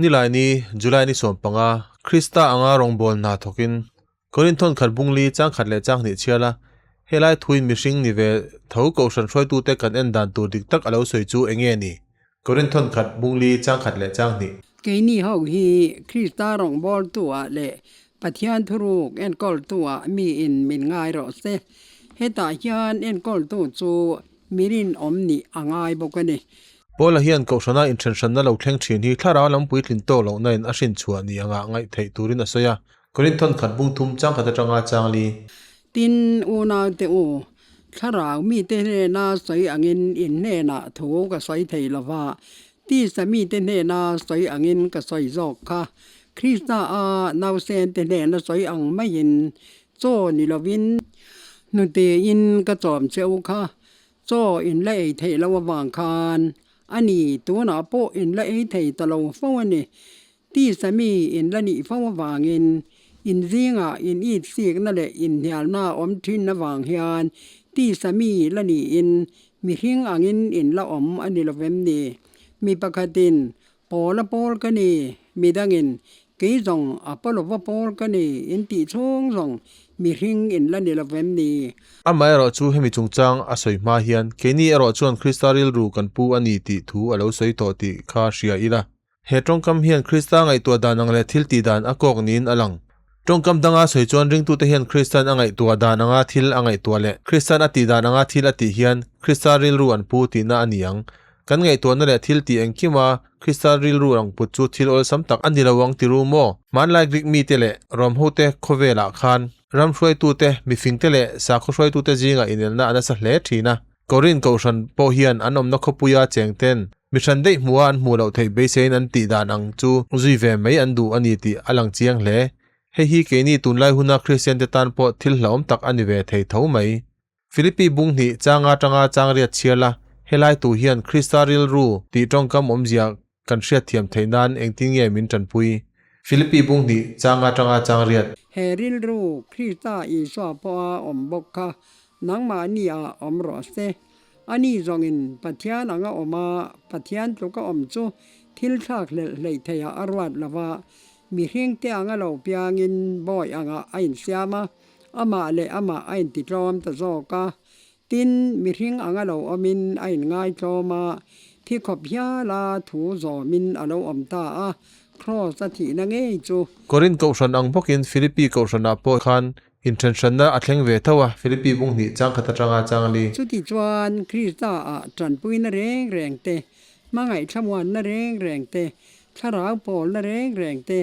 Nilaini, July ni 15, Krista anga rawngbâwl hna thawkin Korinthon khat bungli chang khat leh chang hnih chhial a, helai thuin mihring ni ve tho kohhran hruaitute kan en dan tur dik tak a lo sawi chu eng nge ni? Korinthon khat bungli chang khat leh chang hnih. Keini ho hi Krista rawngbawltu-ah leh Pathian thuruk enkawltu-ah miin min ngai rawh se. Hetah hian enkawltu chu mi rinawm nih a ngai bawk a ni. Paula hian Kohhrana inthenhranna lo thleng thin hi thlarau lam puitlin tawk lohna in a hrinchhuah ni anga ngaih theih turin a sawi a. Korinthon khat bung thum chang khat atanga chang li. Tin, unaute u, thlarau mite hnena sawi angin in hnenah thu ka sawi thei lo va, tisa mite hnena sawi angin ka sawi zawk kha. Krista a nausente hnena sawi ang maiin chaw ni lovin hnutein ka chawm che u kha. Chaw in la ei theih loh avang khan a ni, tunah pawh in la ei thei ta lo fo a ni. Tisa mi in la nih fo avangin in zingah in it sikna leh inhnialna awm thin avang hian tisa mi la niin mihring angin in la awm a ni lovem ni? Mi pakhatin, Paula pawl ka ni, midangin, Kei zawng Apollo-va pawl ka ni in tih chhung zawng mihring in la ni lovem ni? Amaherawhchu hemi chungchang a sawi hma hian keini erawh chuan Krista rilru kan pu a ni tih thu a lo sawi tawh tih kha hria ila. He tawngkam hian Krista ngaihtuah dan ang leh thil tih dan a kawk niin a lang. Tawngkam danga sawi chuan ringtute hian Kristan a ngaihtuah dan anga thil a ngaihtuah leh Kristan a tih dan anga thil a tih hian Krista rilru an pu tihna a ni ang. Kan ngaihtuahna leh thil tih engkima Krista rilru ang put chu thil awlsam tak a ni lo ang ti ru maw? Hmanlai Greek mite leh Rom hote khawvelah khan ram hruaitute, mifingte leh sakhaw hruaitute zingah inelna a nasa hle thin a. Korin kohhran pawh hian an awmna khawpuia chengten Mi hran daih hmuha an hmuh loh theih beiseiin an tih dan ang chu zui ve mai an duh a ni tih a lang chiang hle. Hei hi keini tunlai huna Kristian te tan pawh thil hlauhawm tak a ni ve thei tho mai. Philippi bung hnih changa tanga changriat chhiar la, helai tu hian Krista rilru tih tawngkam awmzia kan hriatthiam theih nan engtin nge min tanpui? Philippi bung hnih changa tanga changriat. He rilru Krista Isua pawha awm bawk kha nangmahni ah awm rawh se. Ani zawngin Pathian anga awm a, Pathian tluka awm chu thil thlak hlelh hleih theiah a ruat lo va, mihringte anga lo piangin bawi angah a insiam a, amah leh amah a intitlawm ta zawk a. Tin, mihring anga lo awmin a inngaitlawm a, thi khawp hiala thu zawmin a lo awm ta a, Kraws a thihna ngei chu. Korinth kohhran ang bawkin Philippi kohhranah pawh khan Inthenhranna a thleng ve tho a, Philippi bung hnih chang khat atanga chang li. Chuti chuan Krista-ah tanpuina reng reng te, hmangaih thlamuanna reng reng te, thlarau pawlna reng reng te,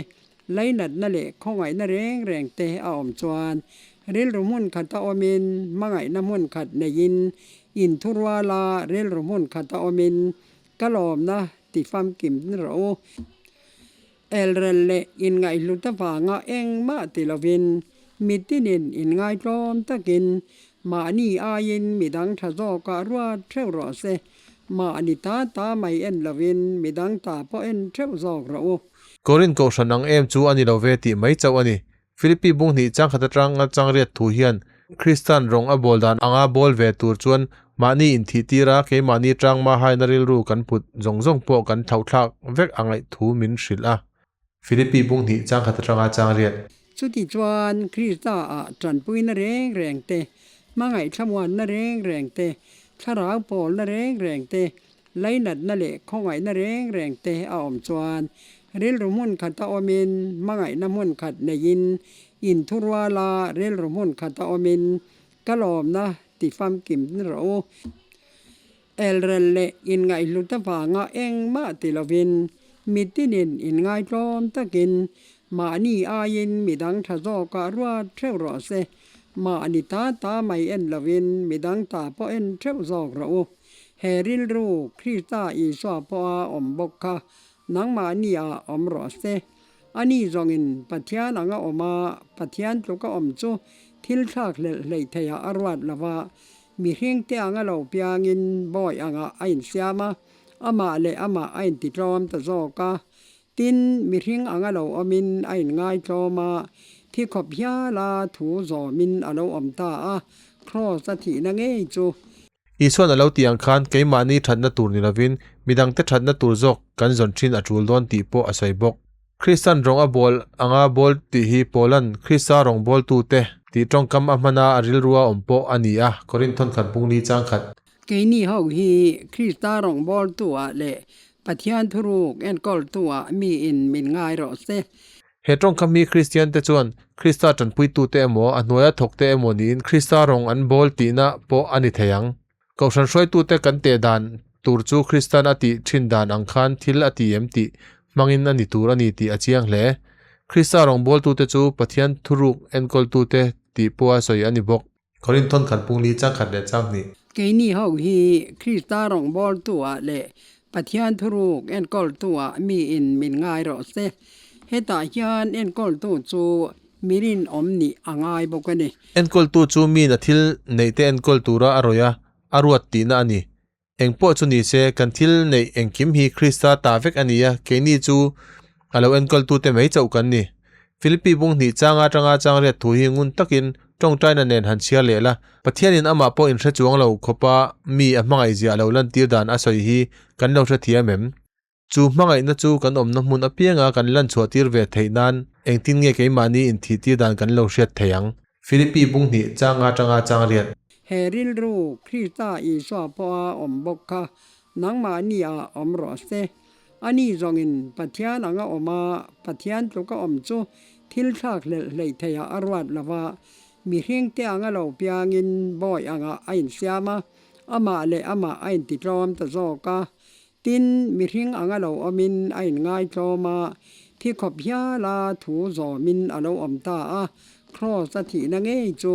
lainatna leh khawngaihna reng reng te a awm chuan rilru hmun khata awmin hmangaihna hmun khat neiin inthuruala rilru hmun khata awmin ka lawmna ti famkim rawh u. Elrel leh inngaihhlut avanga engmah ti lovin mitinin inngaitlawm takin mahni aiin midang tha zawkah ruat theuh rawh se. Mahni ta ta mai en lovin midang ta pawh en theuh zawk rawh u. Korin kohhran ang em chu a ni lo ve tih mai chauh a ni. Philippi bung hnih chang khat atanga changriat thu hian Kristan rawng a bawl dan anga bawl ve tur chuan mahni inthih tir a, keimahni tangma haina rilru kan put zawng zawng pawh kan thlauhthlak vek a ngaih thu min hrilh a. Philippi bung hnih chang khat atanga changriat. Chuti chuan Krista-ah tanpuina reng reng te, hmangaih thlamuanna reng reng te, thlarau pawlna reng reng te, Lainatna leh khawngaihna reng reng te a awm chuan rilru hmun khata awmin hmangaihna hmun khat neiin inthuruala rilru hmun khata awmin ka lawmna ti famkim rawh u. Elrel leh inngaihhlut avanga engmah ti lovin mitinin inngaitlawm takin mahni aiin midang tha zawkah ruat theuh rawh se. Mahni ta ta mai en lovin midang ta pawh en theuh zawk rawh u. He rilru Krista Isua pawha awm bawk kha nangmahni ah awm rawh se. Ani zawngin Pathian anga awm a, Pathian tluka awm chu thil thlak hlelh hleih theiah a ruat lo va, mihringte anga lo piangin bawi angah a insiam a, amah leh amah a intitlawm ta zawk a. Tin, mihring anga lo awmin a inngaitlawm a, thi khawp hiala thu zawmin a lo awm ta a, Kraws a thihna ngei chu. Isuan a lo tih ang khan keimahni thatna tur ni lovin Midangte thatna tur zawk kan zawn thin a tul dawn tih pawh a sawi bawk. Kristan rawng a bawl anga bawl tih hi Paulan Krista rawng bawltute tih tawngkam a hmana a rilrua awm pawh a ni a, Korinth thawnkhat bungli chang khat. Keini ho hi Krista rawng bawltu-ah leh Pathian thuruk enkawltu-ah miin min ngai rawh se. He tawngkam hi Kristiante chuan Krista tanpuitute emaw, a hnuaia thawkte emaw niin Krista rawng an bawl tihna pawh a ni thei ang. Kohhran hruaitute kan teh dan tur chu Kristan a tih thin dan ang khan thil a ti em tih hmangin a ni tur a ni tih a chiang hle. Krista rawngbawltute chu Pathian thuruk enkawltute tih pawha sawi a ni bawk. Korinth thawnkhat pungli changkhat leh changhnih. Keini ho hi Krista rawngbawltu-ah leh Pathian thuruk enkawltu-ah miin min ngai rawh se. Hetah hian enkawltu chu Mi rinawm nih a ngai bawk a ni. Enkawltu chu miin a thil neihte enkawl tura a rawih a, a ruat tihna a ni. Eng pawh chu ni se, kan thil neih engkim hi Krista ta vek a ni a, keini chu a lo enkawltute mai chauh kan ni. Philippi bung hnih changa atanga changriat thu hi ngun takin tawngtaina nen han chhiar leh la, Pathianin amah pawh inhre chuang lo khawpa mi a hmangaihzia a lo lantir dan a sawi hi kan lo hrethiam em? Chu hmangaihna chu kan awmna hmun apianga kan lan chhuahtir ve theih nan engtin nge keimahni inthihtir dan kan lo hriat thei ang? Philippi bung hnih changa tanga chang riat. He rilru Krista Isua pawha awm bawk kha nangmahni ah awm rawh se. Ani zawngin Pathian anga awm a, Pathian tluka awm chu thil thlak hlelh hleih theiah a ruat lo va, mihringte anga lo piangin bawi angah a insiam a, amah leh amah a intitlawm ta zawk a. Tin, mihring anga lo awmin a inngaitlawm a, thi khawp hiala thu zawmin a lo awm ta a, Kraws a thihna ngei chu.